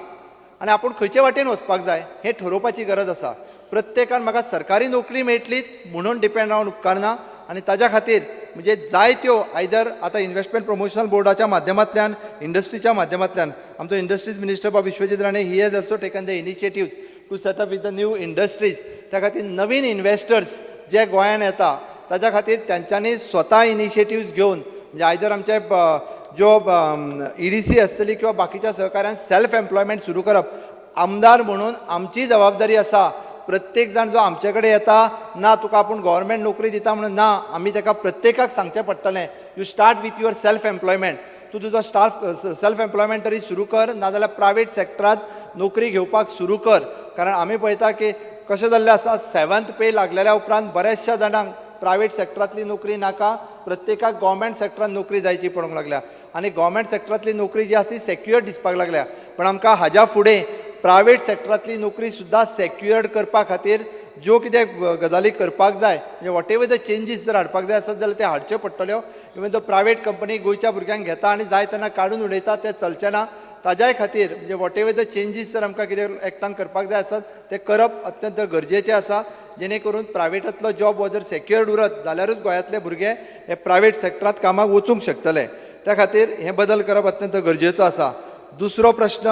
आनी आपूण खंयचे वाटेन वचपाक जाय हें ठरोवपाची गरज आसा. प्रत्येकान म्हाका सरकारी नोकरी मेळटलीच म्हणून डिपेंड रावन उपकारना आनी ताज्या खातीर म्हणजे जायत्यो आयदर आतां इन्वेस्टमेंट प्रमोशनल बोर्डाच्या माध्यमांतल्यान, इंडस्ट्रीच्या माध्यमांतल्यान आमचो इंडस्ट्रीज मिनिस्टर बाब Vishwajit Rane he has also taken the initiative to set up with the new industries. त्या खातीर नवीन इन्वेस्टर्स जे गोंयान येता ताज्या खातीर तांच्यांनी स्वता इनिशिएटिव्स घेवन म्हणजे आयदर आमचे ज्यो ई डी सी आसतली किंवा बाकीच्या सहकार्यान सेल्फ एम्प्लॉयमेंट सुरू करप. आमदार म्हणून आमची जबाबदारी आसा, प्रत्येक जाण जो आमचे कडेन येता ना तुका आपूण गव्हर्मेंट नोकरी दिता म्हणून ना, आमी ताका प्रत्येकाक सांगचें पडटलें you start with your self employment. तूं तुजो स्टाफ सेल्फ एम्प्लॉयमेंट तरी सुरू कर, नाजाल्यार प्रायवेट सेक्टरांत नोकरी घेवपाक सुरू कर. कारण आमी पळयता की कशें जाल्लें आसा, 7th पे लागलेल्या उपरांत बऱ्याचशा जाणांक प्रायवेट सेक्टरांतली नोकरी नाका, प्रत्येकाक गव्हर्मेंट सेक्टरांत नोकरी जायची पडूंक लागल्या आनी गव्हर्मेंट सेक्टरांतली नोकरी जी आसा ती सेक्युअर्ड दिसपाक लागल्या. पण आमकां हाज्या फुडें प्रायवेट सेक्टरांतली नोकरी सुद्दां सेक्युअर्ड करपा खातीर ज्यो कितें गजाली करपाक जाय, म्हणजे what ever the changes जर हाडपाक जाय आसत जाल्यार ते हाडच्यो पडटल्यो. इवन दो प्रायवेट कंपनी गोंयच्या भुरग्यांक घेता आनी जाय तेन्ना काडून उडयता तें चलचें ना. ताज्याय खातीर म्हणजे what ever the changes जर आमकां कितें एक्टान करपाक जाय आसत तें करप अत्यंत गरजेचें आसा, जेणे करून प्रायवेटांतलो जॉब हो जर सेक्युअर्ड उरत जाल्यारूच गोंयांतले भुरगे हे प्रायवेट सेक्टरांत कामाक वचूंक शकतले. त्या खातीर हे बदल करप अत्यंत गरजेचो आसा. दुसरो प्रश्न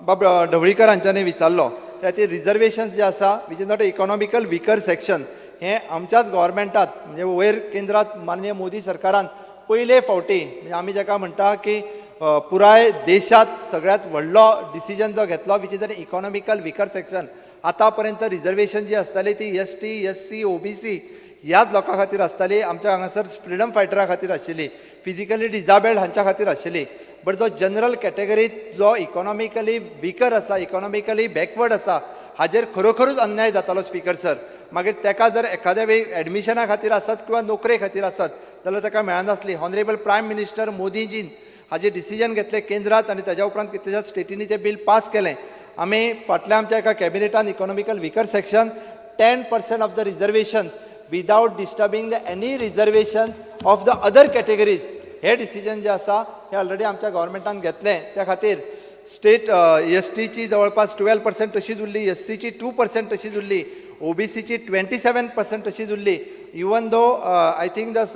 बाब ढवळीकर हांच्यांनी विचारलो, त्या खातीर रिजर्वेशन जे आसा which is not a economical weaker section, हें आमच्याच गव्हर्मेंटात म्हणजे वयर केंद्रांत माननीय मोदी सरकारान पयले फावटी म्हणजे आमी जाका म्हणटा की पुराय देशांत सगळ्यांत व्हडलो डिसिजन जो घेतलो which is an economical weaker section. आतां पर्यंत रिजर्वेशन जी आसताली ती S T, S C, O B C ह्याच लोकां खातीर आसताली, आमच्या हांगासर फ्रिडम फायटरा खातीर आशिल्ली, फिजिकली डिजाबल्ड हांच्या खातीर आशिल्ली. बट जो जनरल कॅटेगरीत जो इकॉनॉमिकली विकर आसा, इकॉनॉमिकली बॅकवर्ड आसा, हाजेर खरोखरूच अन्याय जातालो स्पीकर सर. मागीर ताका जर एखाद्या वेळी एडमिशना खातीर आसत किंवा नोकरे खातीर आसत जाल्यार ताका मेळनासली. ऑनरेबल प्रायम मिनिस्टर मोदीजीन हाजेर डिसिजन घेतलें केंद्रांत आनी ताज्या उपरांत कितल्याशाच स्टेटींनी तें बील पास केलें. आमी फाटल्या आमच्या एका कॅबिनेटान economical weaker section 10% of the reservation without disturbing the any reservation of the other categories hey decision जे आसा हे ऑलरेडी आमच्या गव्हर्मेंटान घेतलें. त्या खातीर स्टेट एस टीची जवळपास 12% तशीच उरली, एस सीची 2% तशीच उरली, ओ बी सीची 27% तशीच उरली. Even though I think the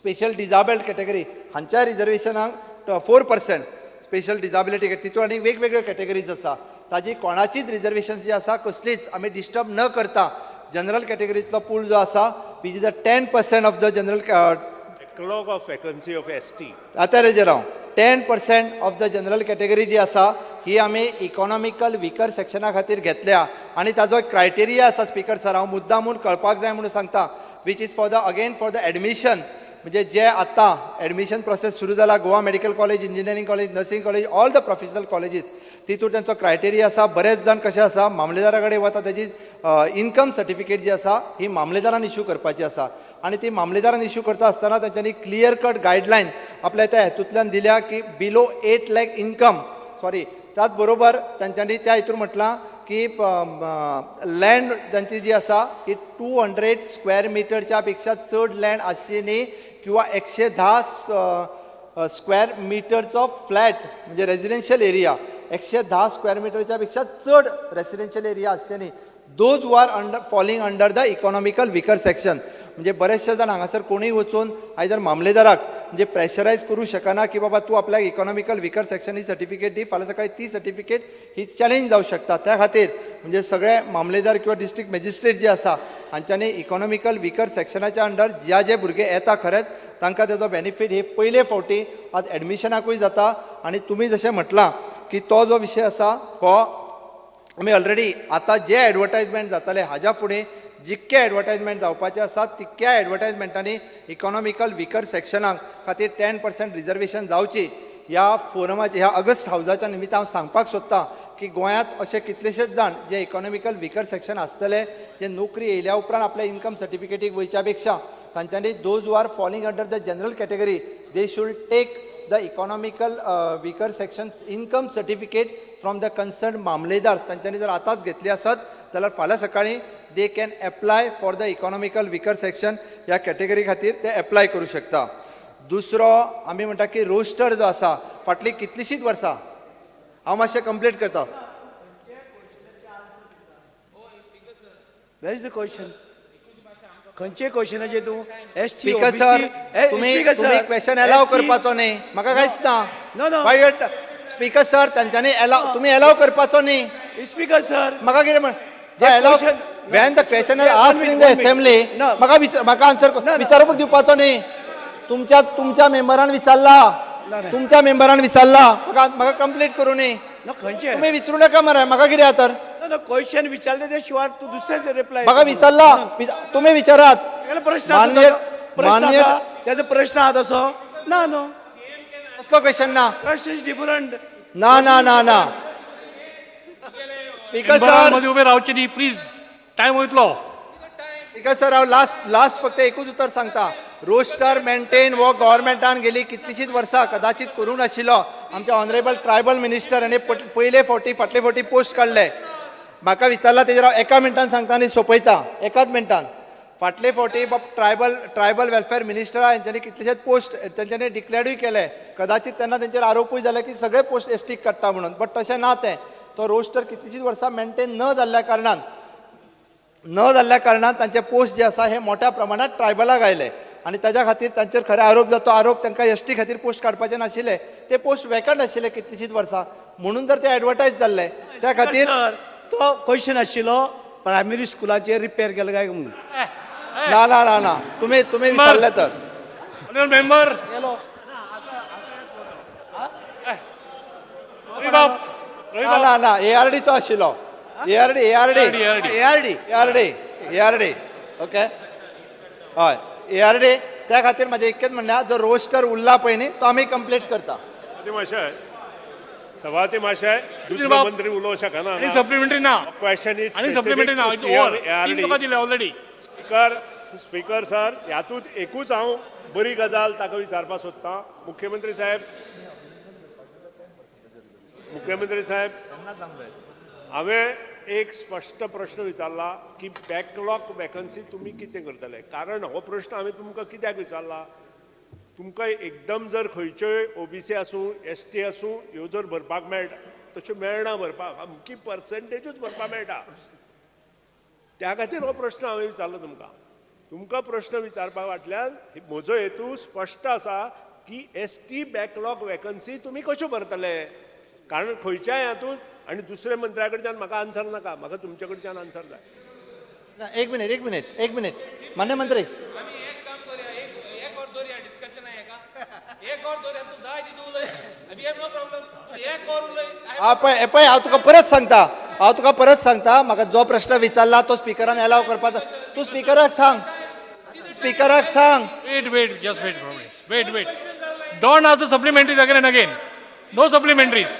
special disabled category हांच्या रिजर्वेशनाक 4% स्पेशल डिजाबिलिटी, तितून आनी वेगवेगळ्यो कॅटेगरीज आसा, ताजी कोणाचीच रिजर्वेशन जी आसा कसलीच आमी डिस्टर्ब न करता जनरल कॅटेगरींतलो पूल जो आसा which is the 10% of the general backlog of vacancy of S T. आतां रेजेर हांव 10% ऑफ the general category जी आसा ही आमी इकॉनॉमिकल विकर सेक्शना खातीर घेतल्या आनी ताजो क्रायटेरिया आसा स्पीकर सर, हांव मुद्दामून कळपाक जाय म्हणून सांगता, which is for the again for the admission, म्हणजे जे आतां एडमिशन प्रोसेस सुरू जाला Goa medical college, engineering college, nursing college, all the professional colleges, तितूर तांचो क्रायटेरिया आसा. बरेच जाण कशें आसा मामलेदारा कडेन वता, तेजी इन्कम सर्टिफिकेट जी आसा ही मामलेदारान इशू करपाची आसा आनी ती मामलेदारान इशू करता आसतना तांच्यांनी क्लियर कट गायडलायन आपल्या त्या हेतूंतल्यान दिल्या की बिलो 8 लाख इन्कम, सॉरी, त्याच बरोबर तांच्यांनी त्या हितून म्हटलां की लँड तांची जी आसा ही 200 स्क्वेअर मिटरच्या पेक्षा चड लँड आसची न्ही किंवा 110 स्क्वेअर मिटरचो फ्लॅट म्हणजे रेजिडेन्शियल एरिया 110 स्क्वेअर मिटरच्या पेक्षा चड रेसिडेन्शियल एरिया आसचे न्ही. Those who are under falling under the economical weaker section. म्हणजे बरेचशे जाण हांगासर कोणूय वचून आयदर मामलेदाराक म्हणजे प्रेशरायज करूं शकना की बाबा तूं आपल्याक इकॉनॉमिकल विकर सेक्शन ही सर्टिफिकेट दी, फाल्यां सकाळी ती सर्टिफिकेट ही चॅलेंज जावं शकता. त्या खातीर म्हणजे सगळे मामलेदार किंवा डिस्ट्रिक्ट मॅजिस्ट्रेट जे आसा हांच्यांनी इकॉनॉमिकल विकर सेक्शनाच्या अंडर ज्या जे भुरगे येता खरेंच तांकां तेजो बेनिफीट हे पयले फावटी आज एडमिशनाकूय जाता. आनी तुमी जशें म्हटलां की तो जो विशय आसा हो आमी ऑलरेडी आतां जे एडवर्टायजमेंट जातले हाज्या फुडें जितके एडवर्टायजमेंट जावपाचे आसा तितक्या एडवर्टायजमेंटांनी इकॉनॉमिकल विकर सेक्शनाक खातीर 10% रिजर्वेशन जावची. ह्या फोरमाच्या ह्या ऑगस्ट हावजाच्या निमित्तान हांव सांगपाक सोदतां की गोंयांत अशे कितलेशेच जाण जे इकॉनॉमिकल विकर सेक्शन आसतले जे नोकरी येयल्या उपरांत आपल्या इन्कम सर्टिफिकेटीक वयच्या पेक्षा तांच्यांनी those who are falling under the general category they should take the economical weaker section income certificate from the concern मामलेदार. तांच्यांनी जर आतांच घेतली आसत जाल्यार फाल्यां सकाळीं they can apply for the economical weaker section ह्या कॅटेगरी खातीर ते एप्लाय करूं शकता. दुसरो आमी म्हणटा की रोस्टर जो आसा फाटलीं कितलींशींच वर्सां हांव मातशें कंप्लीट करता. Where is the question? खंयचे क्वेश्चनाचे तूं एस टी स्पीकर सर, तुमी क्वेश्चन एलाव करपाचो न्ही, म्हाका कांयच ना. No no speaker sir, तांच्यांनी एलाव तुमी एलाव करपाचो न्ही. स्पीकर सर, म्हाका कितें म्हण allow when the question is asked in the assembly म्हाका म्हाका आन्सर विचारपाक दिवपाचो न्ही. तुमच्या तुमच्या मेंबरान विचारला, तुमच्या मेंबरान विचारला, म्हाका म्हाका कंप्लीट करूं न्ही. खंयचे तुमी विचारू नका मरे, म्हाका कितें तर क्वेश्चन विचारले ते शिवाय तूं दुसरेच रिप्लाय म्हाका विचारला, तुमी विचारात. प्रश्न मान्य त्याचो प्रश्न आहा तसो ना न्हू, कसलो क्वेश्चन ना, प्रश्न is different. ना ना ना ना स्पीकर सर मदीं उबे रावचे न्ही प्लीज, टायम वयतलो. स्पीकर सर, हांव लास्ट लास्ट फक्त एकूच उतर सांगता. रोस्टर मेंटेन हो गव्हर्मेंटान गेली कितलीशींच वर्सां कदाचित करूंक नाशिल्लो. आमचे ऑनरेबल ट्रायबल मिनिस्टर हाणें पयले फावटी फाटले फावटी पोस्ट काडले. म्हाका विचारला तेजेर हांव एका मिनटान सांगता आनी सोंपयता एकाच मिनटान. फाटले फावटी ट्रायबल ट्रायबल वेलफेअर मिनिस्टर हेंच्यांनी कितलेशेच पोस्ट तेंच्यांनी डिक्लेरूय केले. कदाचित तेन्ना तेंचेर आरोपूय जाले की सगळे पोस्ट एस टीक काडटा म्हणून, बट तशें ना. तें तो रोस्टर कितलीशींच वर्सां मेंटेन न जाल्ल्या कारणान तांचे पोस्ट जे आसा हे मोठ्या प्रमाणात ट्रायबलाक आयले आनी ताज्या खातीर तांचेर खरें आरोप जाता. तो आरोप तांकां एस टी खातीर पोस्ट काडपाचे नाशिल्ले, ते पोस्ट वेकंट आशिल्ले कितलीशींच वर्सां म्हणून जर ते एडवर्टायज जाल्ले त्या खातीर. तो क्वेश्चन आशिल्लो प्रायमरी स्कुलाचेर रिपेर केले काय म्हणून. ना ना ना ना, तुमी तुमी विचारले तर मेंबर ना ना एआरडीचो आशिल्लो. ARD ARD ARD ARD ARD okay हय एआरडी. त्या खातीर म्हाजें इतकेंच म्हणणें, जो रोस्टर उरला पळय न्ही तो आमी कंप्लीट करता. सभापती महाशय, दुसरो मंत्री उलोवंक शकना. सप्लिमेंटरी ना, क्वेश्चन is आनी सप्लिमेंटरी ना, तीन तुका दिले ऑलरेडी. स्पीकर सर, हातूंत एकूच हांव बरी गजाल ताका विचारपाक सोदतां. मुख्यमंत्री साहेब, मुख्यमंत्री साहेब, हांवें एक स्पश्ट प्रश्न विचारला की बॅकलॉग वेकन्सी तुमी कितें करतले? कारण हो प्रश्न हांवें तुमकां कित्याक विचारला, तुमकां एकदम जर खंयच्योय ओबीसी आसूं एस टी आसूं ह्यो जर भरपाक मेळटा, तश्यो मेळना भरपाक, अमकी पर्संटेजूच भरपाक मेळटा. त्या खातीर हो प्रश्न हांवें विचारलो तुमकां. तुमकां प्रश्न विचारपा फाटल्यान म्हजो हेतू स्पश्ट आसा की एस टी बॅकलॉग वेकन्सी तुमी कश्यो भरतले? कारण खंयच्याय हातूंत आनी दुसऱ्या मंत्र्या कडच्यान म्हाका आन्सर नाका, म्हाका तुमचे कडच्यान आन्सर जाय. एक मिनिट एक मिनिट एक मिनिट मान्य मंत्री, पळय पळय हांव तुका परत सांगता, हांव तुका परत सांगता, म्हाका जो प्रश्न विचारला तो स्पिकरान एलाव करपाचो. तूं स्पिकराक सांग, स्पिकराक सांग. Wait wait just wait for minute, wait wait, don't ask the supplementaries again and again. No supplementaries,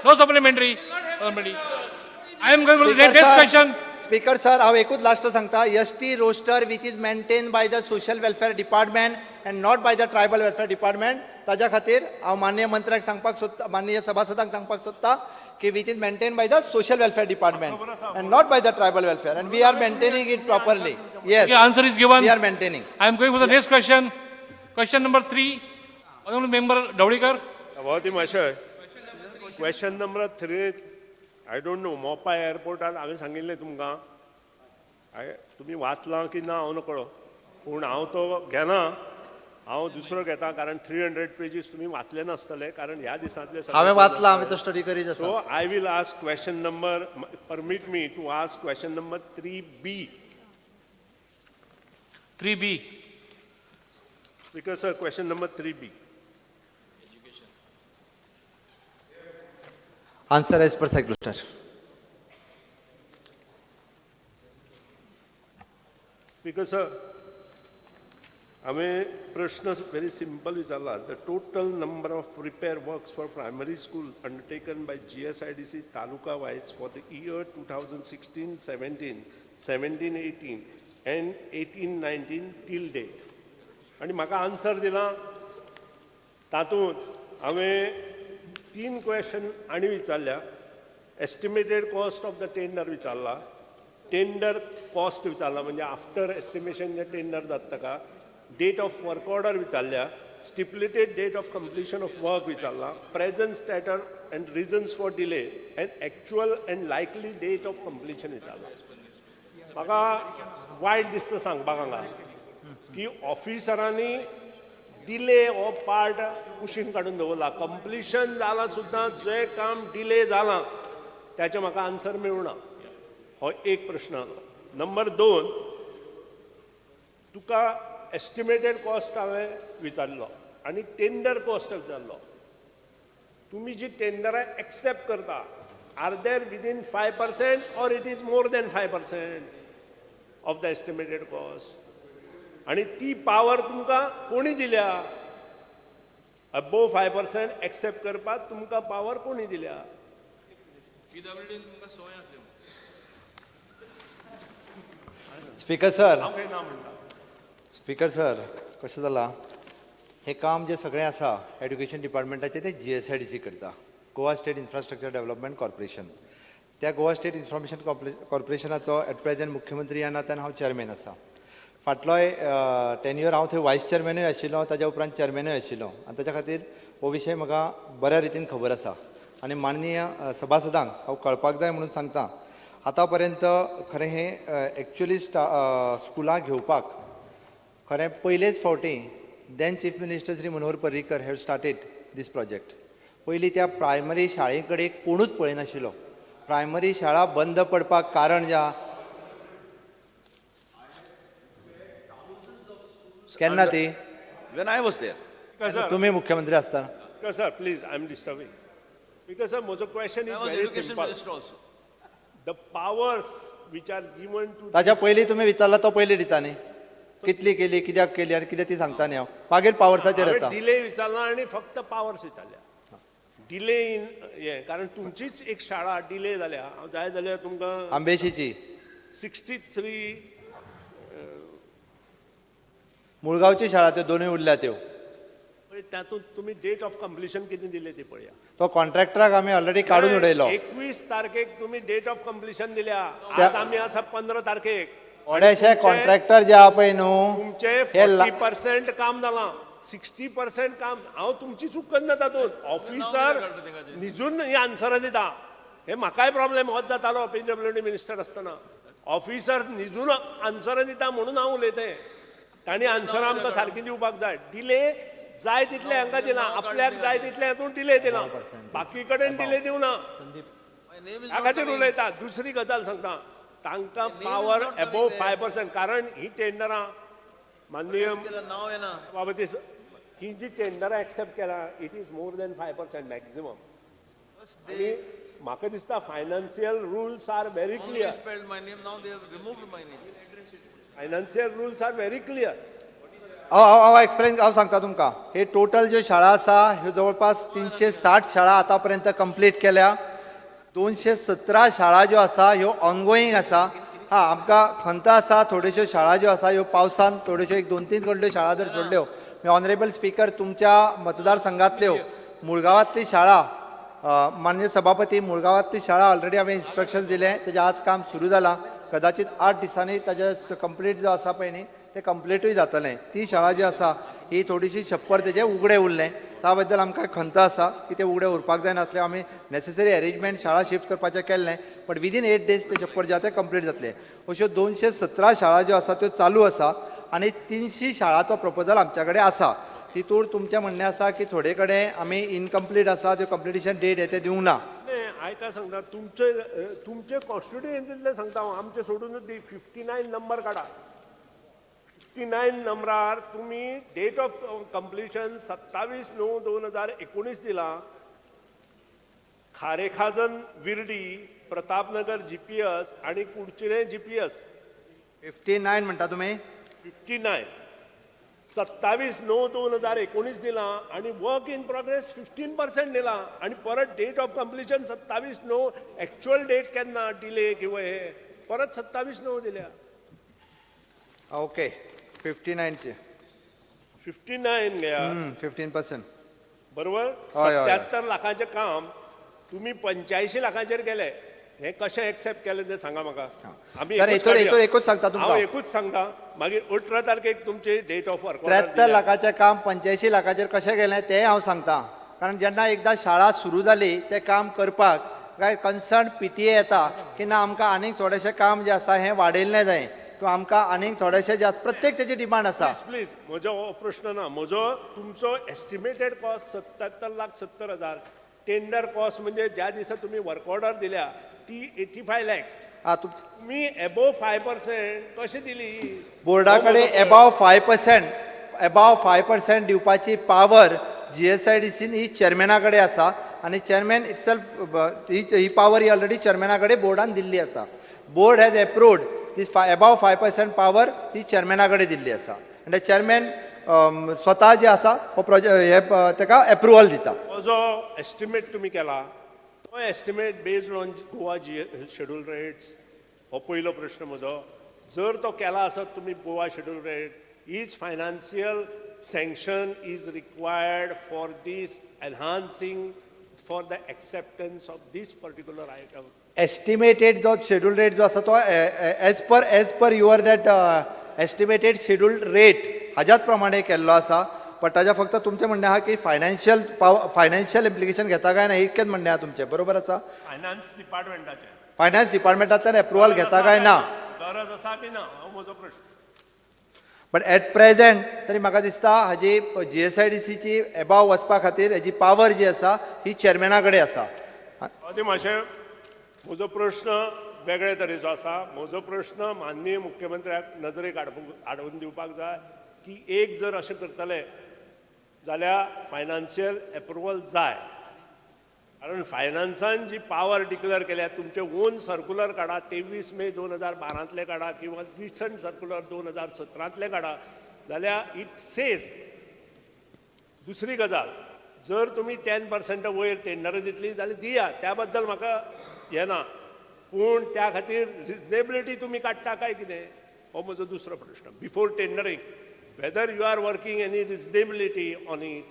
no supplementary. I am going to next question. Speaker sir, हांव एकूच लास्ट सांगता, ST roster which is maintain by the social welfare department and not by the tribal welfare department. ताज्या खातीर हांव माननीय मंत्र्याक सांगपाक सोदता, माननीय सभासदांक सांगपाक सोदता की which is maintain by the social welfare department and not by the tribal welfare, and we are maintaining it properly. Yes, answer is given. We are maintaining. I am going for the next question. Question number 3, honourable member Dhavalikar. Sabapathi Mahashay, question number 3, I don't know, Mopa एअरपोर्टार हांवें सांगिल्लें तुमकां, तुमी वाचलां की ना हांव नकळो, पूण हांव तो घेना, हांव दुसरो घेता, कारण 300 पेजीस तुमी वाचले नासतले, कारण ह्या दिसांतले हांवें वाचलां, हांवें तो स्टडी करीत आसा. So I will ask question number, permit me to ask question number 3B. 3B. Speaker sir, question number 3B. Answer as per cycloster. Speaker sir, हांवें प्रश्न व्हेरी सिंपल विचारला. The total number of repair works for primary school undertaken by GSIDC taluka wise for the year 2016-17, 17-18 and 18-19 till date. आनी म्हाका answer दिला. तातूंत हांवें 3 question आनी विचारल्या. Estimated cost of the tender विचारला, टेंडर कॉस्ट विचारला, म्हणजे आफ्टर एस्टिमेशन जे टेंडर जाता ताका, डेट ऑफ वर्क ऑर्डर विचारल्या, stipulated date of completion of work विचारला, present status and reasons for delay and actual and likely date of completion विचारला. म्हाका वायट दिसता सांगपाक हांगा की ऑफिसरांनी डिले हो पार्ट कुशीन काडून दवरला. कंप्लिशन जालां सुद्दां जें काम डिले जालां ताचें म्हाका आन्सर मेळुना. हो एक प्रश्न आलो. नंबर 2, तुका एस्टिमेटेड कॉस्ट हांवें विचारलो आनी टेंडर कॉस्ट विचारलो. तुमी जी टेंडरां एक्सेप्ट करता, are there within 5% or it is more than 5% of the estimated cost? आनी ती पावर तुमकां कोणी दिल्या? अबोव 5% एक्सेप्ट करपाक तुमकां पावर कोणी दिल्या? स्पीकर सर, स्पीकर सर, कशें जालां, हें काम जें सगळें आसा एड्युकेशन डिपार्टमेंटाचें तें GSIDC करता, Goa state infrastructure development corporation. त्या गोवा स्टेट इन्फॉर्मेशन कॉर्पोरेशनाचो एट प्रेजेंट मुख्यमंत्री ह्या नात्यान हांव चेअरमॅन आसा. फाटलोय टेन्युअर हांव थंय वायस चेअरमॅनूय आशिल्लो, ताज्या उपरांत चेअरमॅनूय आशिल्लो, आनी ताच्या खातीर हो विशय म्हाका बऱ्या रितीन खबर आसा. आनी माननीय सभासदांक हांव कळपाक जाय म्हणून सांगता, आतां पर्यंत खरें हें एक्चुअली स्कुलां घेवपाक खरें पयलेच फावटी then chief minister Shri Manohar Parrikar have started this project. पयलीं त्या प्रायमरी शाळे कडेन कोणूच पळयनाशिल्लो. प्रायमरी शाळा बंद पडपाक कारण ज्या केन्ना ती? When I was there. तुमी मुख्यमंत्री आसतना. Sir, please, I am disturbing. Because sir, म्हजो question is very simple. The powers which are given to ताच्या पयलीं तुमी विचारला तो पयलीं दिता न्ही, कितली केली, कित्याक केली आनी कितें ती सांगता न्ही हांव. मागीर पावर्साचेर येता. डिले विचारला आनी फक्त पावर्स विचारल्या. डिले इन हें कारण तुमचीच एक शाळा डिले जाल्या. हांव जाय जाल्यार तुमकां आंबेशीची 63 मुळगांवची शाळा त्यो दोनूय उरल्या त्यो. तातूंत तुमी डेट ऑफ कंप्लिशन कितें दिलें ती पळया. तो कॉन्ट्रॅक्टराक आमी ऑलरेडी काडून उडयलो. 21 तारखेक तुमी डेट ऑफ कंप्लिशन दिल्या, आज आमी आसा 15 तारखेक. थोडेशे कॉन्ट्रॅक्टर जे आहा पळय न्हू, तुमचे 40% काम जालां, 60% काम. हांव तुमची चूक करना तातूंत. ऑफिसर निजून ही आन्सरां दिता. हे म्हाकाय प्रॉब्लेम होच जातालो PWD minister आसतना. ऑफिसर निजून आन्सरां दिता म्हणून हांव उलयतें. तांणी आन्सरां आमकां सारकी दिवपाक जाय. डिले जाय तितले हांकां दिला, आपल्याक जाय तितले हातूंत डिले दिला, बाकी कडेन डिले दिवना, ह्या खातीर उलयता. दुसरी गजाल सांगता, तांकां पावर एबोव 5%, कारण ही टेंडरां माननीय बाबती ही जी टेंडरां एक्सेप्ट केला it is more than 5% maximum. आनी म्हाका दिसता financial rules are very clear. Financial rules are very clear. हांव एक्सप्लेन हांव सांगता तुमकां. हे टोटल ज्यो शाळा आसा ह्यो जवळपास 360 शाळा आतां पर्यंत कंप्लीट केल्या. 217 शाळा ज्यो आसा ह्यो ऑनगोईंग आसा. हां, आमकां खंत आसा थोड्योश्यो शाळा ज्यो आसा ह्यो पावसान थोड्योश्यो एक 2-3 कडल्यो शाळा जर सोडल्यो. ऑनरेबल स्पीकर, तुमच्या मतदारसंघातल्यो मुळगांवांतली शाळा, माननीय सभापती, मुळगांवांतली शाळा ऑलरेडी हांवें इन्स्ट्रक्शन दिलें, तेजें आज काम सुरू जालां. कदाचित 8 दिसांनी ताजें कंप्लीट जो आसा पळय न्ही तें कंप्लिटूय जातलें. ती शाळा जी आसा ही थोडीशी छप्पर तेजें उगडें उरलें, त्या बद्दल आमकां खंत आसा की तें उगडें उरपाक जायनासलें. आमी नेसेसरी अरेंजमेंट शाळा शिफ्ट करपाचें केल्लें, बट विदीन 8 डेज तें छप्पर जें आसा तें कंप्लीट जातलें. अश्यो 217 शाळा ज्यो आसा त्यो चालू आसा आनी 300 शाळाचो प्रपोजल आमच्या कडेन आसा. तितूर तुमचें म्हणणें आसा की थोडे कडेन आमी इनकम्प्लीट आसा, त्यो कंप्लिटेशन डेट हे ते दिवंक ना. आयका सांगता, तुमचे तुमचे कॉन्स्टिट्युएन्सींतले सांगता हांव, आमचे सोडून दी 59 नंबर काडा. 59 नंबरार तुमी डेट ऑफ कंप्लिशन 27/9/2019 दिला. खारेखाजन विर्डी, प्रतापनगर GPS आनी कुडचिरें GPS. 59 म्हणटा तुमी? 59 27/9/2019 दिला आनी वर्क इन प्रोग्रेस 15% दिला आनी परत date of completion 27/9, actual date केन्ना डिले किंवा हे परत 27/9 दिल्या. ओके, 59चे 59 घ्या, 15%, बरोबर. 77 लाखाचें काम तुम्ही 85 लाखाचेर गेले, हे कशें एक्सेप्ट केलें तें सांगा म्हाका. आमी एकूच सांगता तुमकां, हांव एकूच सांगता, मागीर 18 तारखेक तुमची डेट ऑफ वर्क 73 लाखाचें काम 85 लाखाचेर कशें गेलें तें हांव सांगता. कारण जेन्ना एकदां शाळा सुरू जाली तें काम करपाक काय कन्सर्न PTA येता की ना आमकां आनीक थोडेशें काम जें आसा हें वाडयल्लें जाय किंवा आमकां आनीक थोडेशें जे आसा प्रत्येक तेजी डिमांड आसा. प्लीज, म्हजो हो प्रश्न ना, म्हजो तुमचो एस्टिमेटेड कॉस्ट 77,70,000, टेंडर कॉस्ट म्हणजे ज्या दिसा तुमी वर्क ऑर्डर दिल्या ती 85 लॅक्स. तुम्ही एबोव 5% कशें दिली? बोर्डा कडेन एबाव 5%, एबाव 5% दिवपाची पावर GSIDC ही चेअरमॅना कडेन आसा आनी चेअरमॅन इटसेल्फ ही पावर ही ऑलरेडी चेअरमॅना कडेन बोर्डान दिल्ली आसा. Board has approved this above 5% power ही चेअरमॅना कडेन दिल्ली आसा आनी चेअरमॅन स्वता जे आसा हो प्रोजेक्ट हे ताका एप्रुवल दिता. जो एस्टिमेट तुमी केला तो estimate based on Goa schedule rates, हो पयलो प्रश्न म्हजो. जर तो केला आसत तुमी Goa schedule rate, is financial sanction is required for this enhancing for the acceptance of this particular item. Estimated जो शेड्यूल रेट जो आसा तो as per your that estimated schedule rate हाज्याच प्रमाणे केल्लो आसा. बट ताज्या फक्त तुमचें म्हणणें आहा की फायनान्शियल फायनान्शियल इम्प्लिकेशन घेता काय ना इतकेंच म्हणणें आहा तुमचें, बरोबर आसा? फायनान्स डिपार्टमेंटाचें, फायनान्स डिपार्टमेंटांतल्यान एप्रुवल घेता काय ना, गरज आसा की ना, हो म्हजो प्रश्न. बट एट प्रेझेंट तरी म्हाका दिसता हाजी GSIDCची एबाव वचपा खातीर हेजी पावर जी आसा ही चेअरमॅना कडेन आसा. आनी मातशें म्हजो प्रश्न वेगळे तरेचो आसा. म्हजो प्रश्न माननीय मुख्यमंत्र्याक नजरेक हाडून दिवपाक जाय की एक जर अशें करतले जाल्यार फायनान्शियल एप्रुवल जाय, कारण फायनान्सान जी पावर डिक्लेअर केल्या, तुमचे ओन सर्कुलर काडा, 23 मे 2012 काडा किंवा रिसंट सर्कुलर 2017 काडा, जाल्यार it says. दुसरी गजाल, जर तुमी 10% वयर टेंडरां दितली जाल्यार दिया, त्या बद्दल म्हाका हें ना, पूण त्या खातीर रिजनेबिलिटी तुमी काडटा काय कितें, हो म्हजो दुसरो प्रश्न. Before tendering whether you are working any reasonability on it.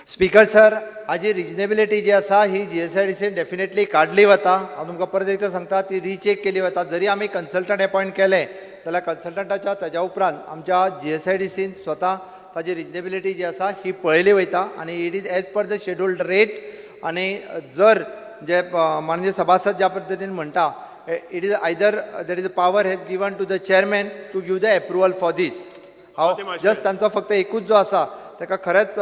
Speaker sir, हाजी रिजनेबिलिटी जी आसा ही GSIDC definitely काडली वता. हांव तुमकां परत एकदां सांगता, ती रिचेक केली वता. जरी आमी कन्सल्टंट एपॉयंट केले जाल्यार कन्सल्टंटाच्या ताज्या उपरांत आमच्या GSIDCन स्वता ताजी रिजनेबिलिटी जी आसा ही पळयली वयता आनी it is as per the scheduled rate. आनी जर जे माननीय सभासद ज्या पद्दतीन म्हणटा, it is either that is power has given to the chairman to give the approval for this. हांव जस्ट तांचो फक्त एकूच जो आसा ताका खरेंच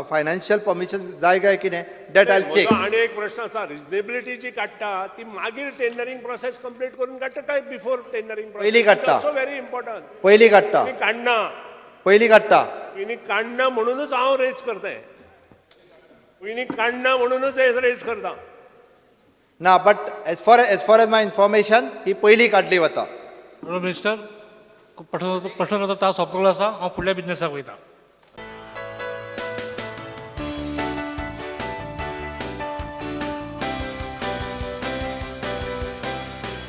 फायनान्शियल परमिशन जाय काय कितें that I check. आनी एक प्रश्न आसा, रिजनेबिलिटी जी काडटा ती मागीर टेंडरींग प्रोसेस कंप्लीट करून काडटा काय बिफोर टेंडरींग? पयलीं काडटा. Very important. पयलीं काडटा, काडना, पयलीं काडटा, पयलीं काडना म्हणूनच हांव रेज करतां, पयलीं काडना म्हणूनच रेज करता ना. But as far as my information ही पयलीं काडली वता. मिनिस्टर, प्रश्न तास सोंपतलो आसा, हांव फुडल्या बिजनेसाक वयता.